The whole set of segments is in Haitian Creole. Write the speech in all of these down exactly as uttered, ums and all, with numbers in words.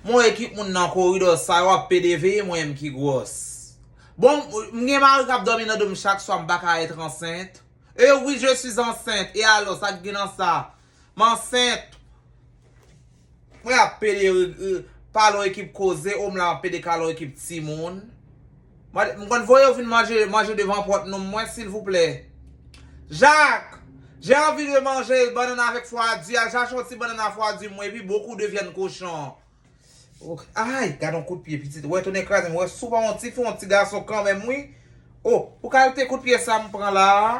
Mwen, ekip moun nan koridò sa yo ap pede veye mwen, m ki gwòs. Bon, m gen mari k ap dòmi nan do m chak swa, m pa ka èt ansent. E wi, je suis enceinte. E alò, sa k gen nan sa? M ansent. Mwen ap pede, e, e, pale yon ekip koze, o m la ap pede kale yon ekip timoun. Mwen, m konn voye yo vin manje, manje devan pòt nou, mwen, silvouplè. Jacques, j'ai envie de manger banane avec foie du. Al chache yon ti banane a foie du mwen, epi beaucoup de viande cochon. Oh, ay, gad yon kout pye, pitit. Wè, tounen kraze m. Wè, si w pa yon ti fi, yon ti gason kanmenm, wi. Oh, pou kalite kout pye sa m pran la a.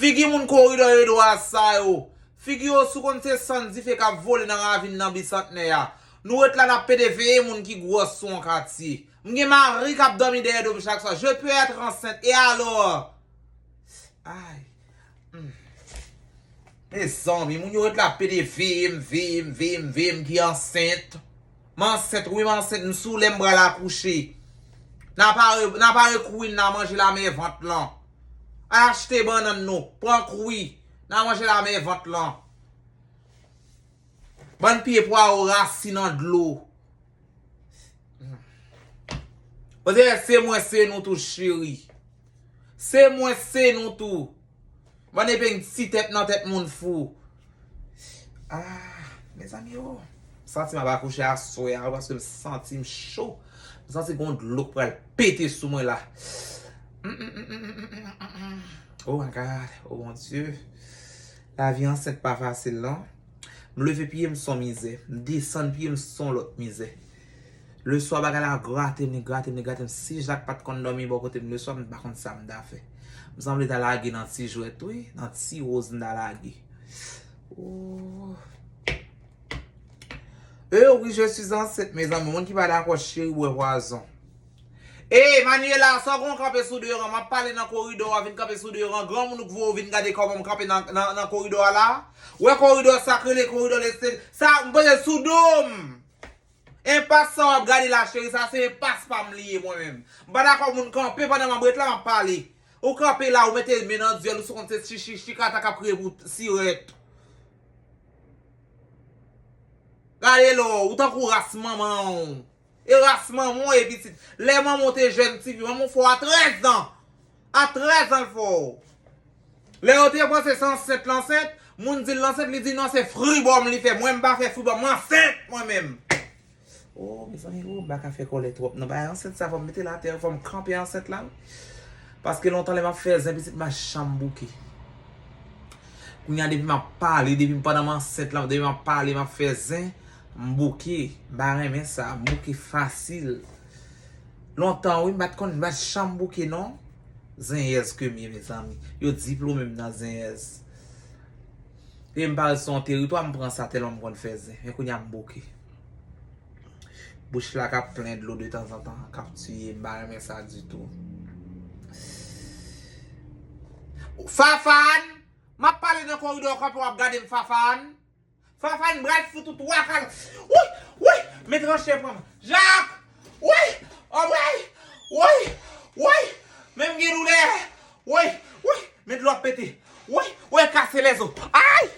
Figi moun koridò Edward sa yo. Figi yo sou konn se sann dife k ap vole nan ravin nan Bisantnè a. Nou ret la n ap pede veye moun ki gwòs sou yon katye. M gen mari k ap dòmi dèyè do m chak swa. Je peux être enceinte. Et alors? Ay. Hmm. Mezanmi, moun yo ret la pede veye m, veye m, veye m, veye m ki ansent. M ansent, wi, m ansent, m sou lè m pral akouche. N a pare, n a pare kwin, n a manje lamè vant lan. Al achte bannann nou, pran kwi, n a manje lamè vant lan. Bann pye pwawo rasin an dlo. Odè, se mwen, se nou tou, cheri. Se mwen, se nou tou. Bann epeng ti tèt nan tèt moun fou. Ah, mezanmi, oh. M santi m ap akouche aswè a, paske m santi m cho. M santi gon dlo k pral pete sou mwen la. Oh my God, oh mon Dieu. Lavi ansent pa fasil, non. M leve pye m, s on mizè. M desann pye m, s on lòt mizè. Leswa, bagay la grate m, li grate m, li grate m. Si Jak pa t konn dòmi bò kote m leswa, m pa konn sa m ta fè. M sanble ta lage nan ti jwèt, wi, nan ti woz m ta lage. Oh. Eh oui, je suis enceinte, mezanmi. Moun ki pa dakò, cheri, bwè pwazon. Ey, Manuela, sa w gen w kanpe sou deran? M ap pale nan koridò a, vin kanpe sou deran. Granmoun ou k voye w vin gade kòman m kanpe nan, nan, nan koridò a la? Wè koridò sa k rele koridò leste. Sa, m poze l sou do m. Enpas sa w ap gade la, cheri, sa se enpas pa m li ye, mwen menm. M pa dakò moun kanpe pandan m ap ret la, m ap pale. Ou kanpe la, ou mete men nan dyòl, ou sou konn se chichi, chikata k ap kriye pou sirèt. Gade lò, ou tankou ras manman w. E ras manman w ye pitit. Lè manman w te jèn tifi, manman w fè w a trèz an. A trèz an l fè w. Lè yo te panse se ansent l ansent, moun di l ansent, li di non, se fribòm li fè. Mwen, m pa fè fribòm, m ansent mwen menm. Oh, mezanmi, oh, m pa ka fè kòlè twòp. Non, bagay ansent sa, fò m mete l atè, fò m kanpe ansent la. Paske lontan lè m ap fè zen, pitit, m pa janm bouke. Kounye a, depi m ap pale, depi m pandan m ansent la, depi m ap pale, m ap fè zen, m bouke. M pa renmen sa, m bouke fasil. Lontan, wi, m pa t konn, m pa t janm bouke, non. Zenyèz ke m ye, mezanmi. Yo diplome m nan zenyèz. E m parèt sou yon teritwa, m pran sa tèlman m konn fè zen. Men kounye a, m bouke. Bouch la k ap plen dlo detanzantan, k ap tiye m, m pa renmen sa ditou. Fafane! M ap pale nan koridò, kanpe w ap gade m, Fafane. Fafane, m pral fout ou twa kal. Woy! Woy! Men tranche pran m. Jak! Woy! Oh, woy! Woy! Woy! Men m gen doulè. Woy! Woy! Men dlo ap pete. Woy! Woy, kase lèzo. Ay!